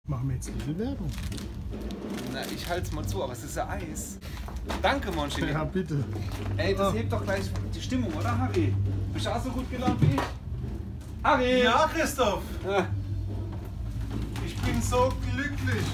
Machen wir jetzt diese Werbung? Na, ich halte es mal zu, aber es ist ja Eis. Danke, Monchi. Ja, bitte. Ey, das hebt doch gleich die Stimmung, oder, Harry? Bist du auch so gut gelaunt wie ich? Harry! Ja, Christoph! Ja. Ich bin so glücklich!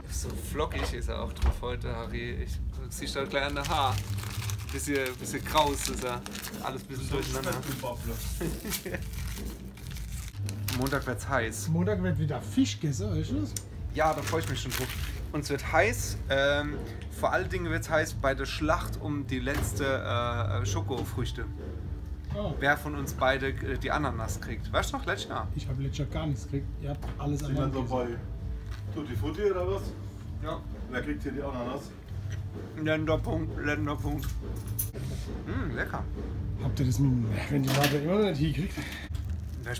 So flockig ist er auch drauf heute, Harry. Ich siehst du gleich an der Haar. Bisschen kraus ist er. Alles ein bisschen durcheinander. Montag wird's heiß. Montag wird wieder Fisch gegessen, ist das? Ja, da freue ich mich schon drauf. Und es wird heiß. Vor allen Dingen wird es heiß bei der Schlacht um die letzte Schokofrüchte. Oh. Wer von uns beide die Ananas kriegt. Weißt du noch, letztes Jahr? Ich habe letztes Jahr gar nichts gekriegt. Ihr habt alles Sind wir an so bei Tutti Frutti oder was? Ja. Wer kriegt hier die Ananas? Länderpunkt, Länderpunkt. Lecker. Habt ihr das mit dem Ventilator immer noch nicht hingekriegt?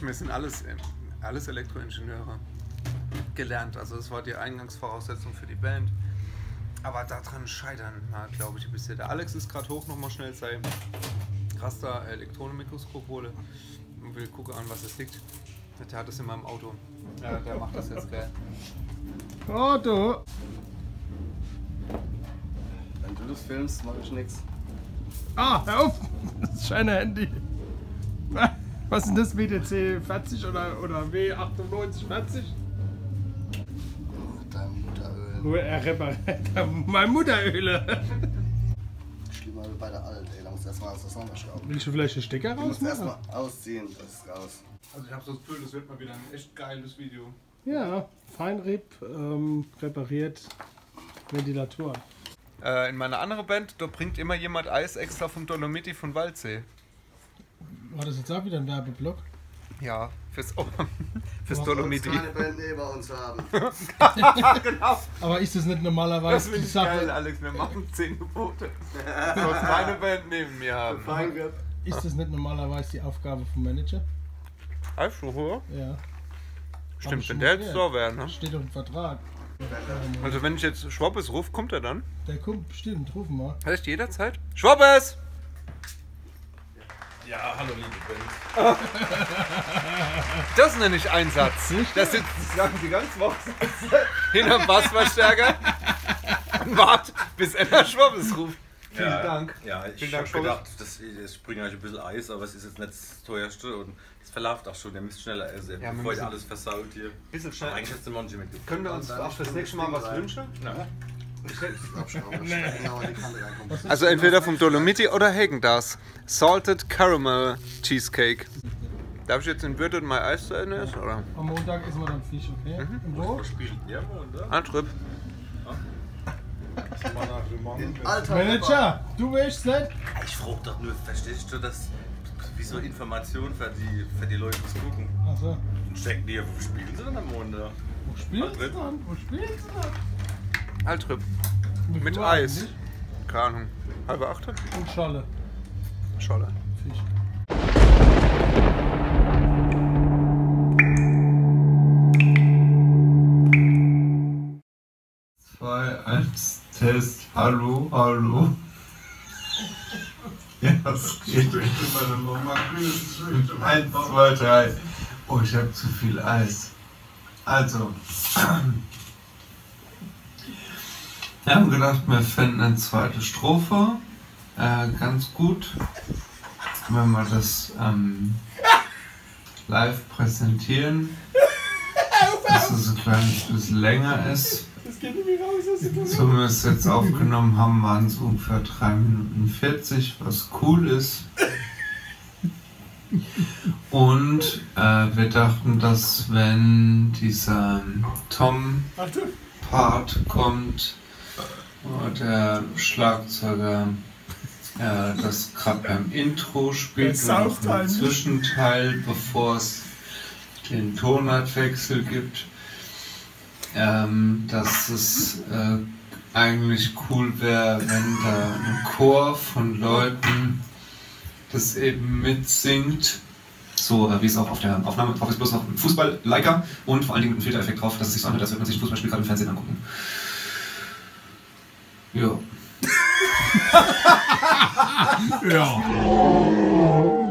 Wir sind alles Elektroingenieure gelernt. Also das war die Eingangsvoraussetzung für die Band. Aber daran scheitern, glaube ich, bisher. Der Alex ist gerade hoch, nochmal schnell sein Raster Elektronenmikroskop hole und will gucken, an was es liegt. Der hat das in meinem Auto. Ja, der macht das jetzt geil. Oh, du! Wenn du das filmst, mach ich nix. Ah, hör auf! Das ist ein Handy. Was ist denn das? WDC 40 oder W9840? Dein Mutteröl. Wo er repariert. Meine Mutteröle. Schlimmer wie bei der Alten, ey. Da musst du erstmal alles auseinanderschrauben. Willst du vielleicht den Stecker Du musst rausmachen? erstmal ausziehen, das ist raus. Also ich habe so das Gefühl, das wird mal wieder ein echt geiles Video. Ja, Feinrieb, repariert Ventilator. In meiner anderen Band, da bringt immer jemand Eis extra vom Dolomiti von Waldsee. War das jetzt auch wieder ein Werbeblock? Ja, fürs Sonst Dolomiti. keine Band neben uns haben. Genau. Aber ist das nicht Das normalerweise finde die ich Sache? geil, Alex. Wir machen 10 Gebote. Du sollst meine Band neben mir haben. Fein wird. Ist das nicht normalerweise die Aufgabe vom Manager? Eisfluche? Ja. Stimmt, ich wenn schon der jetzt gehört. so wäre, ne? Steht doch im Vertrag. Also wenn ich jetzt Schwabbes rufe, kommt er dann? Der kommt bestimmt, ruf mal. Heißt jederzeit? Schwabbes! Ja, hallo liebe Band. Das nenne ich Einsatz. Da sitzt die ganze Woche hinterm Bassverstärker und wart, bis Emma Schwabbes ruft. Vielen Dank. Ja, ich Vielen habe Dank, gedacht, ich bringe euch ein bisschen Eis, aber es ist jetzt nicht das teuerste und es verläuft auch schon. Ihr müsst schneller essen, Ja, wir bevor ihr müssen- alles versaut hier. Bisschen Aber schnell. eigentlich jetzt der Monchi mitgebracht. Können wir uns auch fürs nächste Mal was wünschen? Ja. Abschrauben, genau an die Kante reinkommen. Also entweder vom Dolomiti oder Häagen-Dazs. Salted Caramel Cheesecake. Darf ich jetzt in Würde mein Eis zu Ende essen, oder? Am Montag essen wir dann Fisch, okay? Und wo? Was spielt ihr oder? Antrip. Alter, Manager, du weißt nicht? Ich frage doch nur, verstehst du das? Wie so Information für die Leute zu gucken. Achso. Und stecken die, wo spielen sie denn am Montag? Wo spielen sie dann? Wo spielen sie dann? Antrip. Wie Mit viel Eis. eigentlich? Keine Ahnung. Halbe Achte? Und Scholle. Scholle. Fisch. Zwei, eins, Test, hallo, hallo. Ja, es geht. 1, 2, 3. Oh, ich habe zu viel Eis. Also, wir haben gedacht, wir finden eine zweite Strophe ganz gut, wenn wir das live präsentieren, dass es ein kleines bisschen länger ist. Das geht nicht mehr raus, So wie wir es jetzt aufgenommen haben, waren es ungefähr 3 Minuten 40, was cool ist. Und wir dachten, dass wenn dieser Tom-Part kommt, der Schlagzeuger das gerade beim Intro spielt und noch einen Zwischenteil, bevor es den Tonartwechsel gibt, dass es eigentlich cool wäre, wenn da ein Chor von Leuten das eben mitsingt. So wie es auch auf der Aufnahme drauf ist, bloß noch ein Fußball-Liker und vor allen Dingen mit einem Filtereffekt drauf, dass es sich so anhört, als würde man sich ein Fußballspiel gerade im Fernsehen angucken. Ja. Ja.